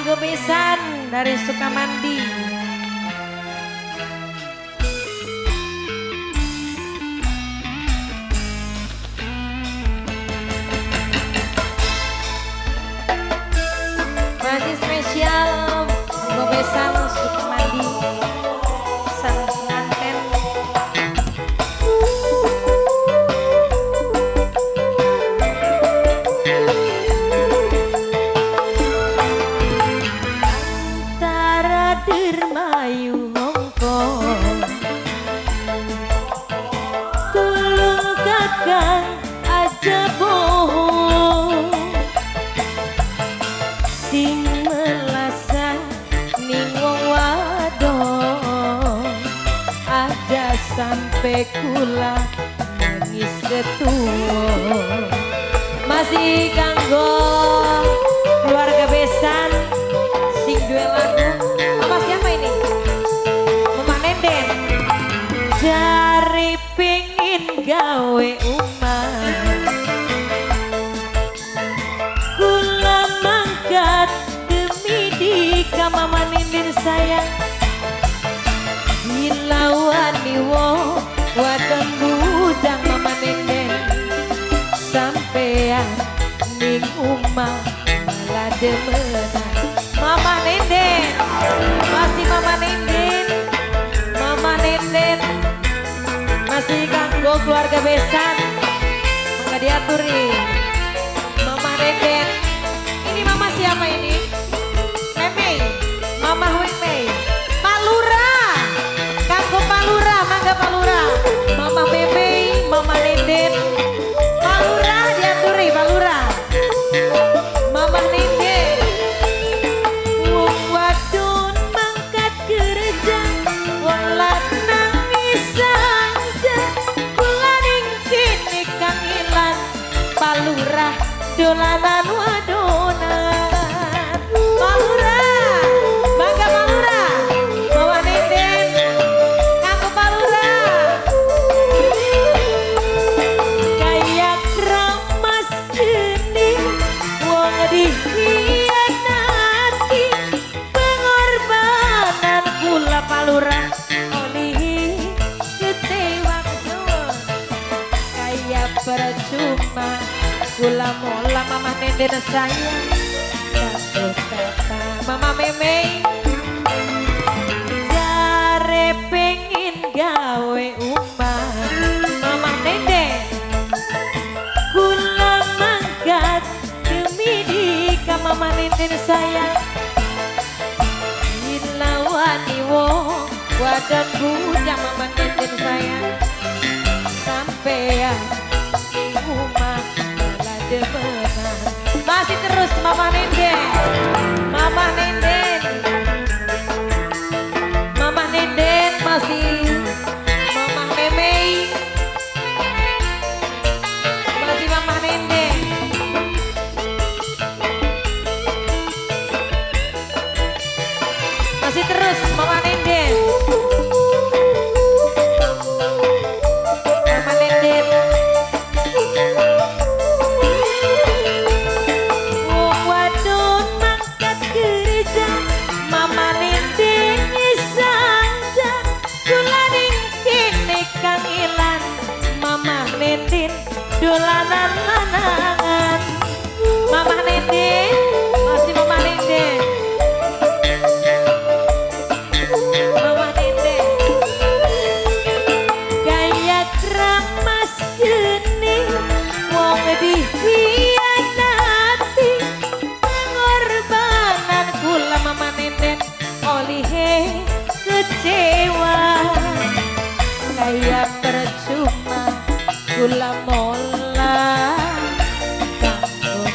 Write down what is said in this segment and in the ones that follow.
Kanggo besan dari Sukamandi. Masih spesial kanggo besan Sukamandi. Sang pengantin. Antara Dermayu Hongkong, tulung kakang aja bohong, sing melasa ning wong wadon, aja sampai kula nangis ketua. Masih kanggo keluarga besan sing duwe lagu. Mama siapa ini? Mama Nenden. Jare pengin gawe umah, kula mangkat demi dika Mama Nenden sayang, dilawani wong wadon bujang Mama Nenden, sampean ning umah malah demenan. Mama Nenden, masih Mama Nenden, Mama Nenden, masih kanggo keluarga besan, mangga diaturi. Mama Nenden, ini mama siapa ini? Memei, Mama Memei, Pak Lurah, kanggo Pak Lurah, mangga Pak Lurah, Mama Memei, Mama Nenden, Pak Lurah diaturi, Pak Lurah, Mama Nenden. Wong wadon mangkat kerja, wong lanang saja, kula ning kene kangelan, Pak Lurah dolanan wadonan. Pak Lurah, mangga Pak Lurah, Mama Nenden, kanggo Pak Lurah. Kaya kramas geni wong dikhianati, pengorbanan kula Pak Lurah oli kecewa kesuwun, kaya percuma kula mola Mama Nenden sayang. Kanggo tata Mama Memei, jare pengin gawe umah, Mama Nenden, kula mangkat demi dika Mama Nenden sayang, dilawani wong wadon bujang Mama Nenden sayang, sampean ning omah malah demenan. Masih terus Mama Nenden, Mama Nenden, Mama Nenden, masih Mama Memei, masih Mama Nenden. Masih terus Mama Nenden, Mama Nenden. Wong wadon mangkat kerja, Mama Nenden saja, kula ning kene kangelan, Mama Nenden dolanan lanangan. Mama Nenden, masih Mama Nenden, Mama Nenden. Kaya kramas geni wong dikhianati, pengorbanan kula Mama Nenden olihe kecewa, kaya percuma kula mola kanggo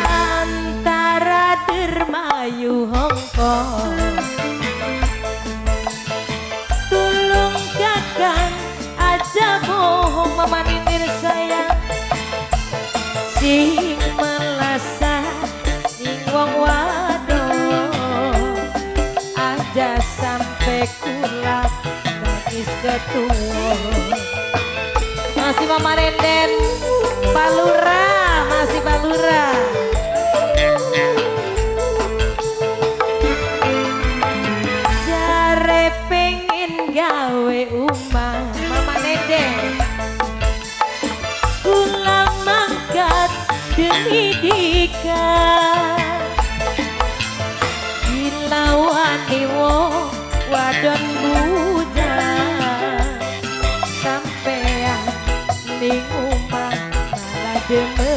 antara Dermayu Hongkong, tulung kakang aja bohong Mama Nenden sayang, sing melasa ning wong wadon, aja sampai kula nangis ketua. Masih Mama Nenden, Pak Lurah, masih Pak Lurah. gawe umah. Mama Nende, kula mangkat demi dika, dilawani wong wadon bujang, sampean ning omah malah demen.